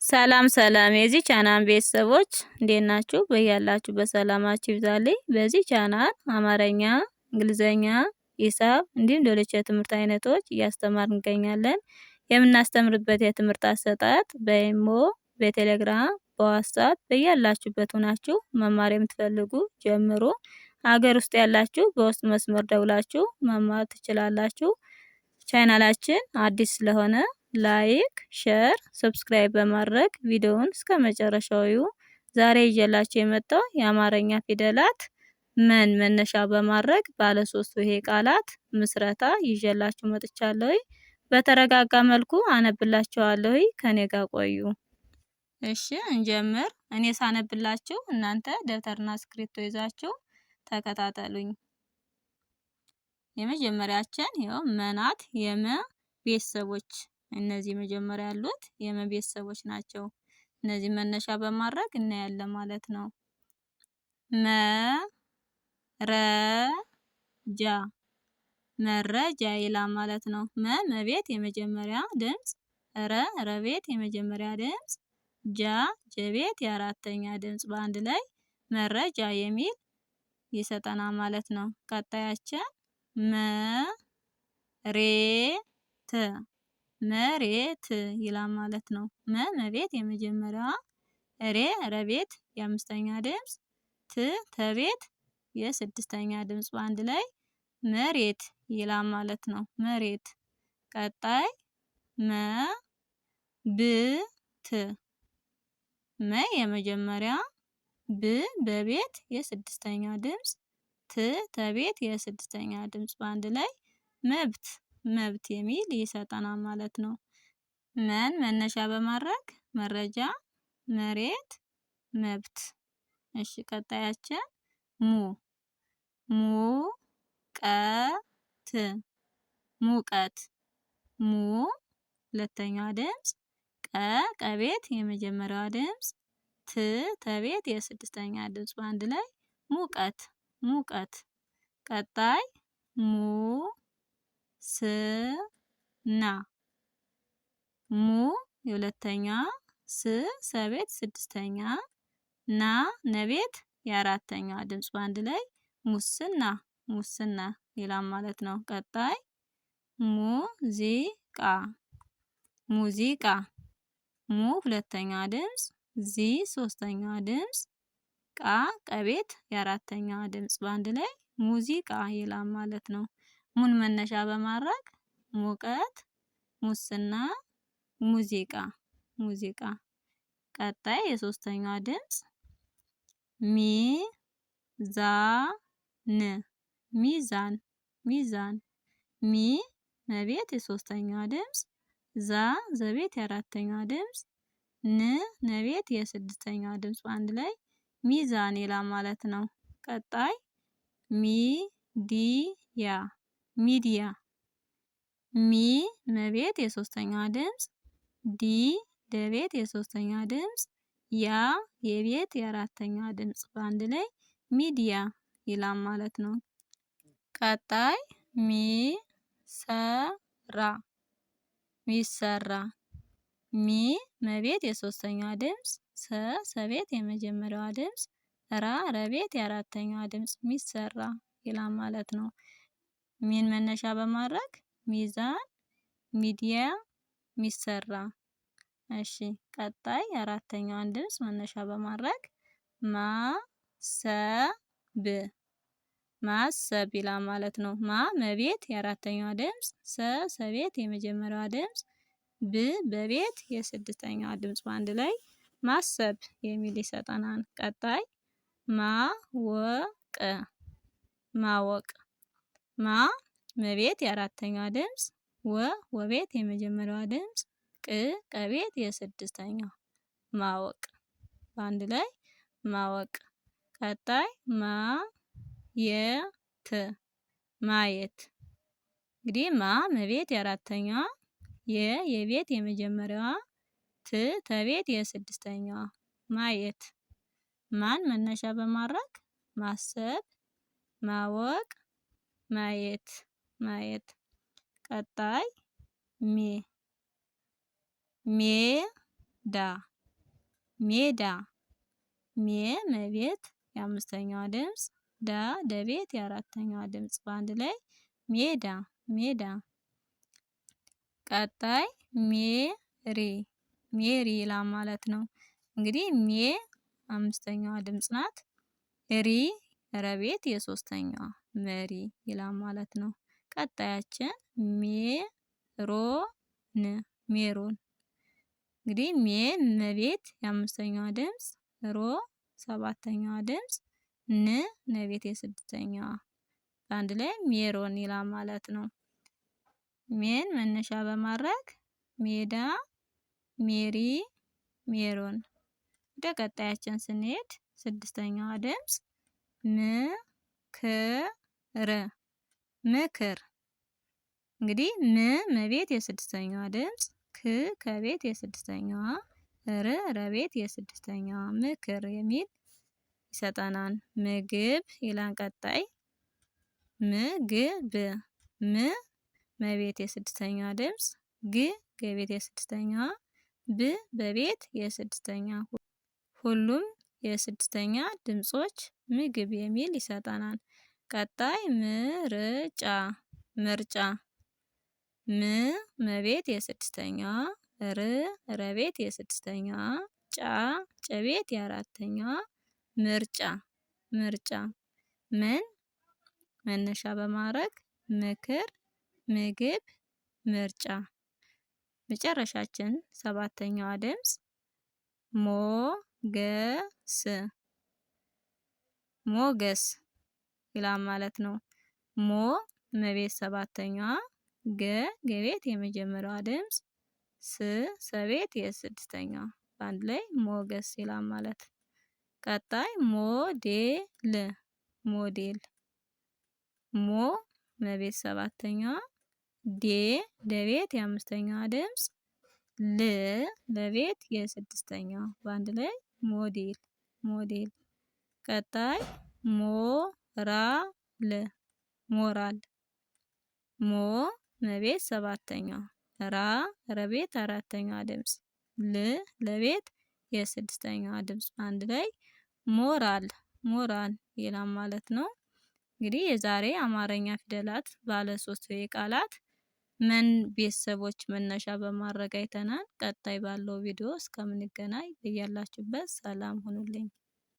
ሰላም ሰላም የዚህ ቻናል ቤተሰቦች እንዴት ናችሁ? በያላችሁ በሰላማችሁ ይብዛልኝ። በዚህ ቻናል አማርኛ፣ እንግሊዘኛ፣ ሂሳብ እንዲሁም ሌሎች የትምህርት አይነቶች እያስተማርን እንገኛለን። የምናስተምርበት የትምህርት አሰጣጥ በኢሞ፣ በቴሌግራም፣ በዋትስአፕ በያላችሁበት ሆናችሁ መማር የምትፈልጉ ጀምሮ አገር ውስጥ ያላችሁ በውስጥ መስመር ደውላችሁ መማር ትችላላችሁ። ቻናላችን አዲስ ስለሆነ like፣ share፣ subscribe በማድረግ ቪዲዮውን እስከ መጨረሻው ይዩ። ዛሬ ይዤላችሁ የመጣው የአማርኛ ፊደላት መን መነሻ በማድረግ ባለ ሶስት ሆሄ ቃላት ምስረታ ይዤላችሁ መጥቻለሁ። በተረጋጋ መልኩ አነብላችኋለሁ። ከኔ ጋር ቆዩ። እሺ እንጀምር። እኔ ሳነብላችሁ እናንተ ደብተርና እስክሪብቶ ይዛችሁ ተከታተሉኝ። የመጀመሪያችን ይኸው መናት የመ ቤተሰቦች እነዚህ መጀመሪያ ያሉት የመ ቤተሰቦች ናቸው። እነዚህ መነሻ በማድረግ እናያለን ማለት ነው። መ ረ ጃ መረጃ ይላል ማለት ነው። መ መቤት የመጀመሪያ ድምፅ፣ ረ ረቤት የመጀመሪያ ድምፅ፣ ጃ ጀቤት የአራተኛ ድምፅ በአንድ ላይ መረጃ የሚል ይሰጠናል ማለት ነው። ቀጣያችን መ ሬ ት መሬት ይላል ማለት ነው። መ መቤት የመጀመሪያዋ፣ ሬ ረቤት የአምስተኛ ድምፅ፣ ት ተቤት የስድስተኛ ድምፅ በአንድ ላይ መሬት ይላል ማለት ነው። መሬት። ቀጣይ መ ብ ት መ የመጀመሪያ፣ ብ በቤት የስድስተኛ ድምፅ፣ ት ተቤት የስድስተኛ ድምፅ በአንድ ላይ መብት መብት የሚል ይሰጠናል ማለት ነው። መን መነሻ በማድረግ መረጃ፣ መሬት፣ መብት። እሺ ቀጣያችን ሙ ሙ ቀ ት ሙቀት። ሙ ሁለተኛዋ ድምፅ፣ ቀ ቀቤት የመጀመሪያዋ ድምፅ፣ ት ተቤት የስድስተኛ ድምፅ በአንድ ላይ ሙቀት ሙቀት። ቀጣይ ሙ ስ ና ሙ የሁለተኛ፣ ስ ሰቤት ስድስተኛ፣ ና ነቤት የአራተኛ ድምፅ በአንድ ላይ ሙስና ሙስና ይላል ማለት ነው። ቀጣይ ሙዚቃ ሙዚቃ። ሙ ሁለተኛ ድምፅ፣ ዚ ሶስተኛ ድምፅ፣ ቃ ቀቤት የአራተኛ ድምፅ በአንድ ላይ ሙዚቃ ይላል ማለት ነው። ሙን መነሻ በማድረግ ሙቀት፣ ሙስና፣ ሙዚቃ ሙዚቃ። ቀጣይ የሶስተኛዋ ድምፅ ሚ ዛ ን ሚዛን ሚዛን። ሚ መቤት የሶስተኛዋ ድምፅ፣ ዛ ዘቤት የአራተኛዋ ድምፅ፣ ን ነቤት የስድስተኛዋ ድምፅ በአንድ ላይ ሚዛን ይላል ማለት ነው። ቀጣይ ሚ ዲ ያ ሚዲያ። ሚ መቤት የሶስተኛዋ ድምፅ፣ ዲ ደቤት የሶስተኛ ድምፅ፣ ያ የቤት የአራተኛዋ ድምፅ በአንድ ላይ ሚዲያ ይላል ማለት ነው። ቀጣይ ሚ ሰ ራ ሚሰራ። ሚ መቤት የሶስተኛዋ ድምፅ፣ ሰ ሰቤት የመጀመሪያዋ ድምፅ፣ ራ ረቤት የአራተኛዋ ድምፅ ሚሰራ ይላል ማለት ነው። ሚን መነሻ በማድረግ ሚዛን፣ ሚዲያ፣ ሚሰራ። እሺ ቀጣይ የአራተኛዋን ድምፅ መነሻ በማድረግ ማ ሰ ብ ማሰብ ይላል ማለት ነው። ማ መቤት የአራተኛዋ ድምፅ፣ ሰ ሰቤት የመጀመሪያዋ ድምፅ፣ ብ በቤት የስድስተኛዋ ድምፅ በአንድ ላይ ማሰብ የሚል ይሰጠናል። ቀጣይ ማወቅ ማወቅ። ማ መቤት የአራተኛዋ ድምፅ፣ ወ ወቤት የመጀመሪያዋ ድምፅ፣ ቅ ቀቤት የስድስተኛዋ ማወቅ በአንድ ላይ ማወቅ። ቀጣይ ማ የት ማየት። እንግዲህ ማ መቤት የአራተኛዋ፣ የ የቤት የመጀመሪያዋ፣ ት ተቤት የስድስተኛዋ ማየት። ማን መነሻ በማድረግ ማሰብ፣ ማወቅ፣ ማየት ማየት። ቀጣይ ሜ ሜ ዳ ሜዳ ሜ መቤት የአምስተኛዋ ድምፅ፣ ዳ ደቤት የአራተኛዋ ድምፅ በአንድ ላይ ሜዳ ሜዳ። ቀጣይ ሜሪ ሜሪ ይላል ማለት ነው። እንግዲህ ሜ አምስተኛዋ ድምፅ ናት። ሪ ረቤት የሶስተኛዋ መሪ ይላል ማለት ነው። ቀጣያችን ሜሮን ሜሮን። እንግዲህ ሜ መቤት የአምስተኛዋ ድምፅ፣ ሮ ሰባተኛዋ ድምፅ፣ ን ነቤት የስድስተኛዋ በአንድ ላይ ሜሮን ይላል ማለት ነው። ሜን መነሻ በማድረግ ሜዳ፣ ሜሪ፣ ሜሮን። ወደ ቀጣያችን ስንሄድ ስድስተኛዋ ድምፅ ምክር ምክር። እንግዲህ ም መቤት የስድስተኛዋ ድምፅ፣ ክ ከቤት የስድስተኛዋ፣ ር ረቤት የስድስተኛዋ ምክር የሚል ይሰጠናል። ምግብ ይላል ቀጣይ ምግብ። ም መቤት የስድስተኛዋ ድምፅ፣ ግ ገቤት የስድስተኛዋ፣ ብ በቤት የስድስተኛ ሁሉም የስድስተኛ ድምጾች ምግብ የሚል ይሰጠናል። ቀጣይ ምርጫ ምርጫ። ም መቤት የስድስተኛዋ፣ ር ረቤት የስድስተኛዋ፣ ጫ ጨቤት የአራተኛዋ ምርጫ ምርጫ። ምን መነሻ በማድረግ ምክር፣ ምግብ፣ ምርጫ። መጨረሻችን ሰባተኛዋ ድምፅ ሞገስ ሞገስ ይላል ማለት ነው። ሞ መቤት ሰባተኛዋ፣ ገ ገቤት የመጀመሪያዋ ድምፅ፣ ስ ሰቤት የስድስተኛዋ በአንድ ላይ ሞገስ ይላል ማለት። ቀጣይ ሞዴል ሞዴል። ሞ መቤት ሰባተኛዋ፣ ዴ ደቤት የአምስተኛዋ ድምፅ፣ ል ለቤት የስድስተኛዋ በአንድ ላይ ሞዴል ሞዴል። ቀጣይ ሞራል ሞራል። ሞ መቤት ሰባተኛዋ፣ ራ ረቤት አራተኛዋ ድምፅ፣ ል ለቤት የስድስተኛዋ ድምፅ አንድ ላይ ሞራል ሞራል ይላል ማለት ነው። እንግዲህ የዛሬ አማርኛ ፊደላት ባለ ሶስት ቃላት ምን ቤተሰቦች መነሻ በማድረግ አይተናል። ቀጣይ ባለው ቪዲዮ እስከምንገናኝ በያላችሁበት ሰላም ሁኑልኝ።